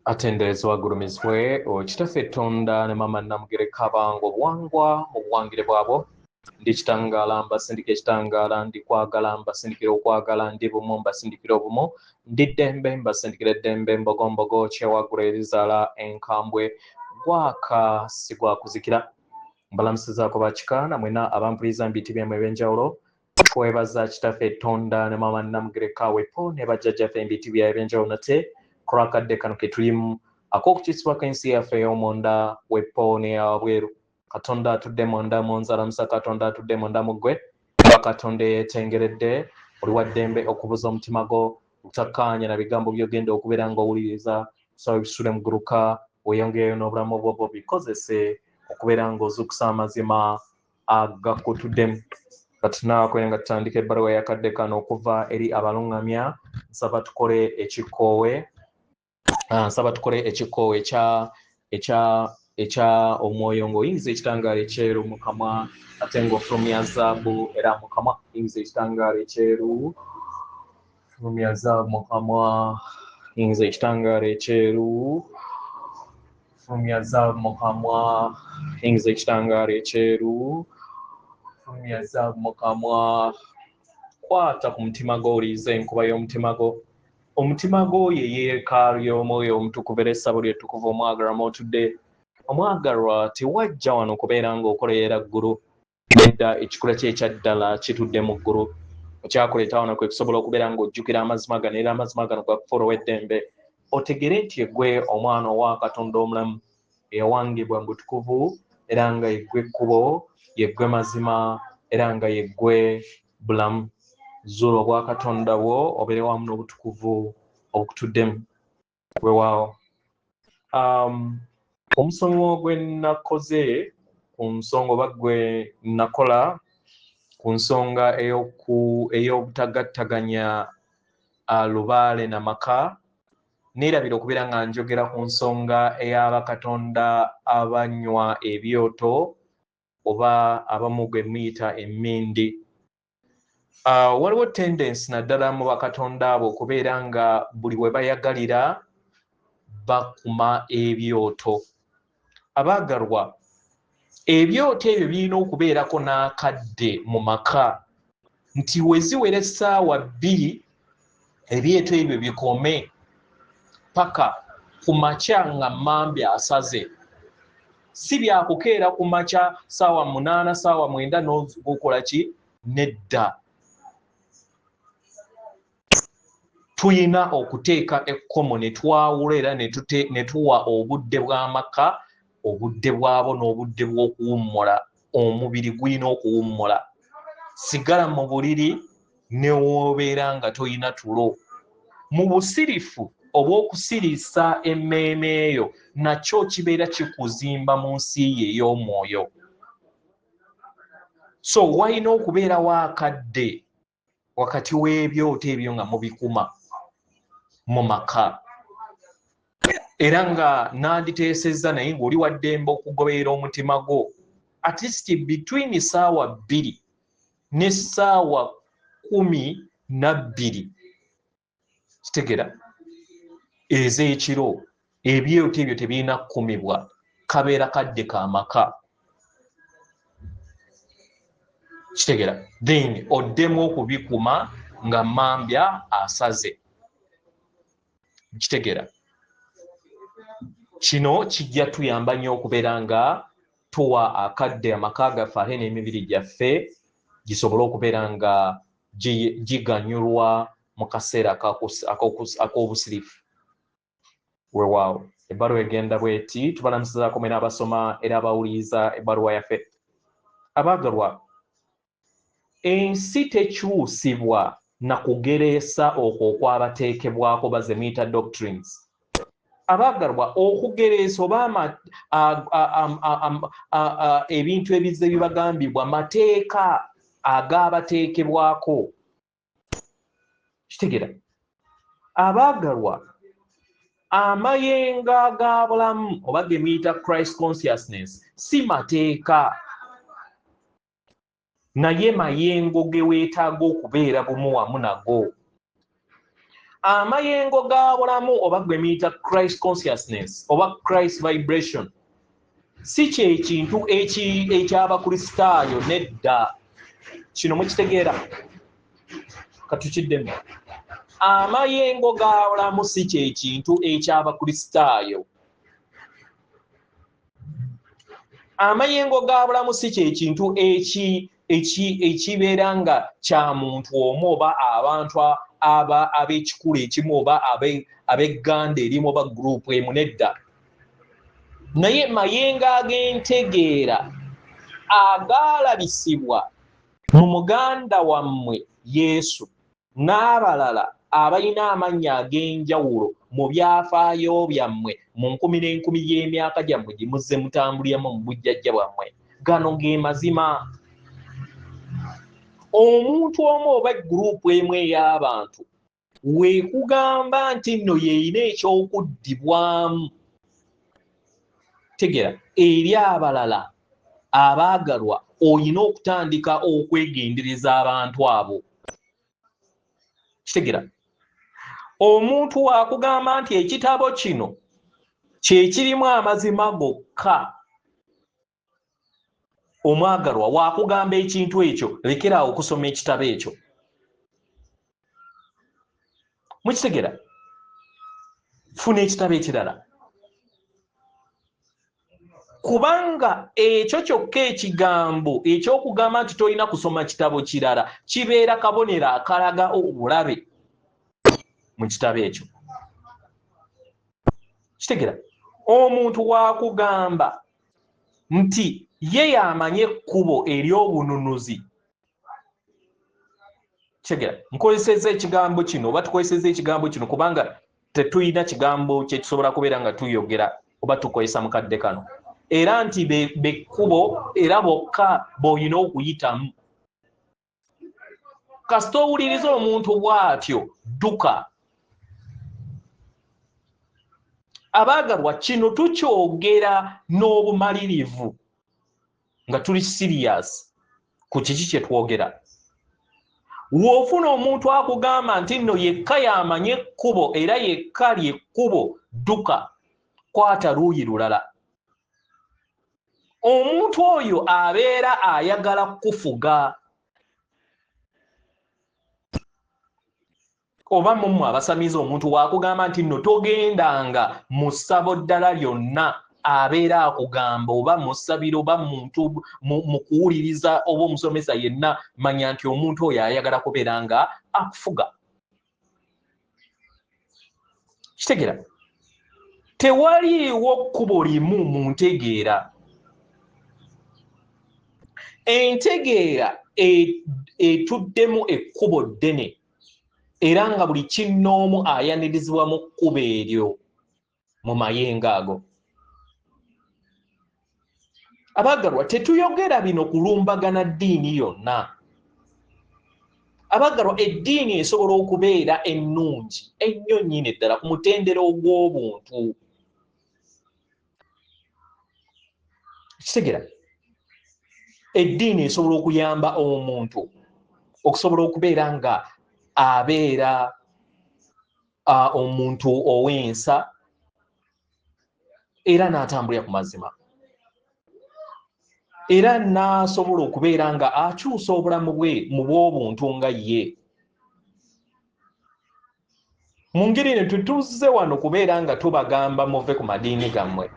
Atenderezebwa agulumizibwe Kitaffe Tonda ne Maama Namugereka abange obuwangwa mu buwangire bwabwo. Ndi kitangaala mbasindika ekitangaala, ndi kwagala mbasindikira okwagala, ndi bumu mbasindikira obumu, ndi ddembe mbasindikira eddembe, mbogombogo kyewaggula erizaala enkambwe, gwaka si gwa kuzikira. Mbalamusizaako bakika na mwena abampuliriza mu biti byammwe eby'enjawulo. Twebaza Kitaffe Tonda ne Maama Namugereka wepo ne bajjajjaffe embiti bya ebyenjawulo nate ku lw'akadde kano ke tulimu ak'okukyusibwako ensi yaffe ey'omunda wepo n'eyawabweru. Katonda atudde munda mu nze alamusa Katonda atudde munda mu ggwe. Nga Katonda eyeetengeredde, oli wa ddembe okubuza omutima gwo obutakkaanya na bigambo by'ogenda okubeera ng'owuliriza. Nsaba ebisule muguluka weeyongereyo n'obulamu bwo bwo bikozese okubeera ng'ozuukusa amazima agakutuddemu. Nga tunaakwere nga tutandika ebbaluwa eyakadde kano okuva eri abalungamya, nsaba tukole ekikoowe, nsaba tukole ekikoowe ekya ekya ekya omwoyo ng'oyingiza ekitangaala ekyeru mu kamwa ate ng'ofulumya zaabu era mu kamwa. Yingiza ekitangaala ekyeru, fulumya zaabu mu kamwa. Yingiza ekitangaala ekyeru, fulumya zaabu mu kamwa. Yingiza ekitangaala ekyeru, fulumya zaabu mu kamwa. Kwata ku mutima gwo, owulirize enkuba y'omutima gwo. Omutima gwo ye yeekaalu y'omwoyo omutukuvu era essabo lye ettukuvu omwagalwa mw'otudde. Omwagalwa, tewajja wano kubeera ng'okolerera ggulu. Nedda, ekikula kye ekya ddala kitudde mu ggulu. Ekyakuleeta wano kwe kusobola okubeera ng'ojjukira amazima gano, era amazima gano gakufuula ow'eddembe. Otegere nti eggwe omwana owa Katonda omulamu eyawangibwa mu butukuvu, era nga yeggwe kkubo, yeggwe mazima, era nga yeggwe bulamu. Zuula obwakatonda bwo obeere wamu n'obutukuvu obukutuddemu. Weewaawo. Omusomo gwe nakoze ku nsonga oba gwe nakola ku nsonga ey'obutagattaganya lubaale na maka, neerabira okubeera nga njogera ku nsonga ey'abakatonda abanywa ebyoto oba abamu gwe muyita emmindi. Waliwo tendensi naddala mu bakatonda abo okubeera nga buli we bayagalira bakuma ebyoto. Abaagalwa, ebyoto ebyo birina okubeerako n'akadde mu maka nti we ziwera essaawa 2 ebyoto ebyo bikome paka ku makya nga mmambi asaze. Si byakukeera ku makya ssaawa 8, ssaawa 9 n'okola ki? Nedda, tuyina okuteeka ekkomo ne twawula era ne tuwa obudde bw'amaka obudde bwabo n'obudde bw'okuwummula. Omubiri gulina okuwummula. Sigala mu buliri ne w'obeera nga toyina tulo. Mu busirifu obw'okusiriisa emmeeme eyo nakyo kibeera kikuzimba mu nsi ye ey'omwoyo. So walina okubeerawo akadde wakati w'ebyoto ebyo nga mubikuma mu maka, era nga nanditeesezza naye ng'oli wa ddembe okugoberera omutima gwo, at least between ssaawa 2 n'essaawa 12, kitegera, ez'ekiro, ebyoto ebyo tebirina kukumibwa. Kabeera kadde ka maka, kitegera? Then oddemu okubikuma nga mambya asaze, kitegera? Kino kijja tuyamba nnyo okubeera nga tuwa akadde amaka gaffe ate n'emibiri gyaffe gisobole okubeera nga giganyulwa mu kaseera ak'obusirifu. Weewaawo, ebbaluwa egenda bweti: tubalamusizaako mwena abasoma era abawuliriza ebbaluwa yaffe. Abaagalwa, ensi tekyusibwa na kugereesa okwo okwabateekebwako baze muyita doctrines. Abaagalwa, okugereesa oba ebintu ebizze bibagambibwa mateeka agaabateekebwako, kitegera? Abaagalwa, amayengo aga bulamu oba ge muyita Christ consciousness si mateeka, naye mayengo ge weetaaga okubeera bumu wamu nago. Amayengo ga bulamu oba gwe muyita Christ consciousness oba Christ vibration si kye kintu eky'Abakristaayo nedda. Kino mukitegeera? Katukiddemu. Amayengo ga bulamu si kye kintu eky'Abakristaayo. Amayengo ga bulamu si kye kintu ekibeera nga kya muntu omu oba abantu ab'ekikulu ekimu oba ab'egganda erimu oba gurupu emu nedda. Naye mayengo ag'entegeera agaalabisibwa mu muganda wammwe Yesu n'abalala abalina amannya ag'enjawulo mu byafaayo byammwe mu nkumi n'enkumi y'emyaka gyammwe gye muzze mutambuliramu mu bujjajja bwammwe. Gano ge mazima. Omuntu omu oba gurupu emu ey'abantu weekugamba nti nno yeeyina ekyokuddibwamu, tegera eri abalala abaagalwa, olina okutandika okwegendereza abantu abo. Kitegera? Omuntu wakugamba nti ekitabo kino kye kirimu amazima gokka, omwagalwa wakugamba ekintu ekyo, lekeraawo okusoma ekitabo ekyo. Mukitegera? Funa ekitabo ekirala, kubanga ekyo kyokka ekigambo ekyokugamba nti tolina kusoma kitabo kirala kibeera kabonero akalaga obulabe mu kitabo ekyo. Kitegera? Omuntu wakugamba nti ye y'amanye ekkubo ery'obununuzi. Kitegera? Nkozesezza ekigambo kino oba tukozesezza ekigambo kino kubanga tetulina kigambo kye tusobola kubeera nga tuyogera oba tukozesa mu kadde kano, era nti bekkubo era bokka b'olina okuyitamu. Kasita owuliriza omuntu bw'atyo, dduka. Abaagalwa, kino tukyogera n'obumalirivu nga tuli serious ku kiki kye twogera. W'ofuna omuntu akugamba nti nno yekka y'amanye ekkubo era yekka ly'ekkubo, dduka, kwata luuyi lulala. Omuntu oyo abeera ayagala kufuga. Oba mummwe abasamize, omuntu wakugamba nti nno togendanga mu ssabo ddala lyonna, abeera akugamba oba musabira oba muntu mu kuwuliriza oba omusomesa yenna, manya nti omuntu oyo ayagala kubeera nga akufuga. Kitegera? Tewaliiwo kkubo limu mu ntegeera. Entegeera etuddemu ekkubo ddene era nga buli kinnoomu ayanirizibwa mu kkubo eryo mu mayengo ago. Abaagalwa, tetuyogera bino kulumbagana ddiini yonna. Abaagalwa, eddiini esobola okubeera ennungi ennyo nnyini ddala ku mutendera ogw'obuntu. Kitegera? Eddiini esobola okuyamba omuntu okusobola okubeera nga abeera omuntu ow'ensa era n'atambulira ku mazima, era n'asobola okubeera nga akyusa obulamu bwe mu bw'obuntu nga ye. Mu ngeri eno tetuzze wano kubeera nga tubagamba muve ku madiini gammwe,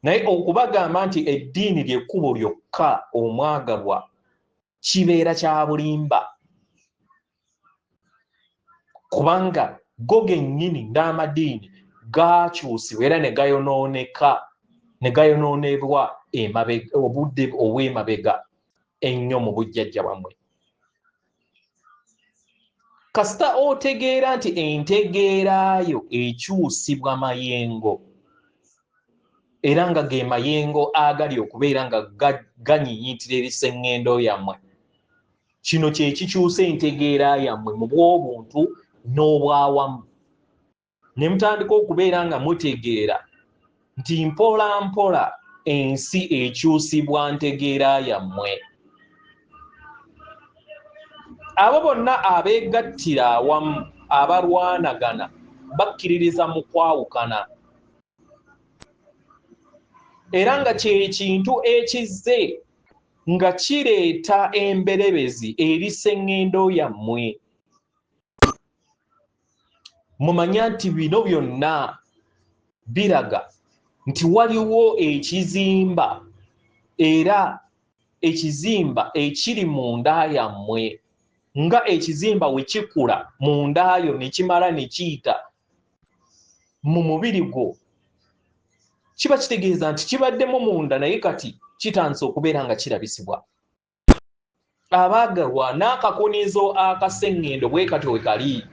naye okubagamba nti eddiini ly'ekkubo lyokka omwagalwa kibeera kya bulimba, kubanga go gennyini n'amadiini gaakyusibwa era ne gayonooneka, ne gayonoonebwa obudde obw'emabega ennyo mu bujjajja bwammwe. Kasita otegeera nti entegeerayo ekyusibwa mayengo, era nga ge mayengo agali okubeera nga ganyinyitira ebiseŋŋendo yammwe, kino kye kikyusa entegeera yammwe mu bw'obuntu n'obwawamu, ne mutandika okubeera nga mutegeera nti mpola mpola ensi ekyusibwa ntegeera yammwe. Abo bonna abeegattira awamu abalwanagana bakkiririza mu kwawukana, era nga kye kintu ekizze nga kireeta emberebezi eri sseŋŋendo yammwe. Mumanya nti bino byonna biraga nti waliwo ekizimba, era ekizimba ekiri munda yammwe, nga ekizimba we kikula munda yo ne kimala ne kiyita mu mubiri gwo, kiba kitegeeza nti kibaddemu munda, naye kati kitandise okubeera nga kirabisibwa. Abaagalwa, n'akakunizo akaseŋŋendo bwe katyo we kali.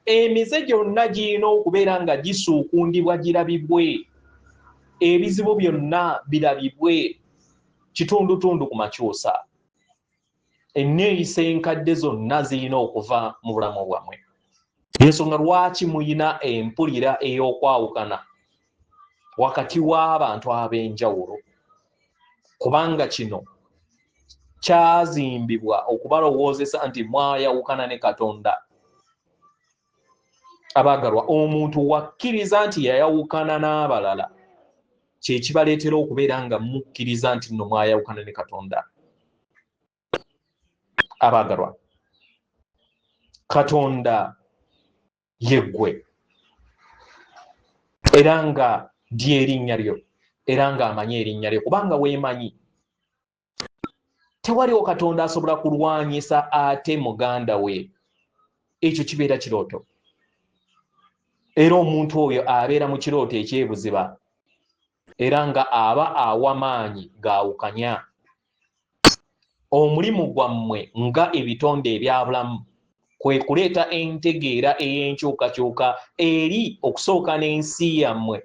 Emize gyonna girina okubeera nga gisuukundibwa girabibwe, ebizibu byonna birabibwe kitundutundu ku makyusa. Enneeyisa enkadde zonna zirina okuva mu bulamu bwammwe. Ensonga lwaki muyina empulira ey'okwawukana wakati w'abantu ab'enjawulo, kubanga kino kyazimbibwa okubalowoozesa nti mwayawukana ne Katonda. Abaagalwa, omuntu wakkiriza nti yayawukana n'abalala, kye kibaleetera okubeera nga mukkiriza nti nno mwayawukana ne Katonda. Abaagalwa, Katonda ye ggwe, era nga ly'erinnya lyo, era ng'amanyi erinnya lyo, kubanga weemanyi. Tewaliwo Katonda asobola kulwanyisa ate muganda we, ekyo kibeera kirooto, era omuntu oyo abeera mu kirooto ekyebuziba, era nga aba awa maanyi gaawukanya. Omulimu gwammwe nga ebitonde ebyabulamu kwe kuleeta entegeera ey'enkyukakyuka eri okusooka n'ensi yammwe.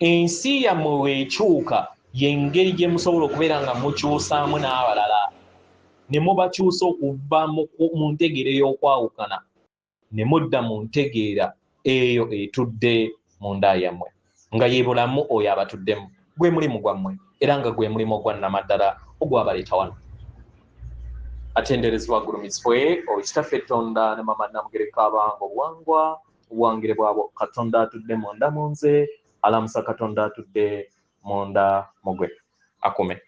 Ensi yammwe weekyuka y'engeri gye musobola okubeera nga mukyusaamu n'abalala, ne mubakyusa okuva mu ntegeera ey'okwawukana ne mudda mu ntegeera eyo etudde munda yammwe, nga ye bulamu oyo abatuddemu. Gwe mulimu gwammwe, era nga gwe mulimu ogwa nnamaddala ogwabaleeta wano. Atenderezebwa agulumizibwe Kitaffe Tonda ne Mama Namugereka, abanga obuwangwa obuwangire bwabwo. Katonda atudde munda mu nze alamusa Katonda atudde munda mugwe akume.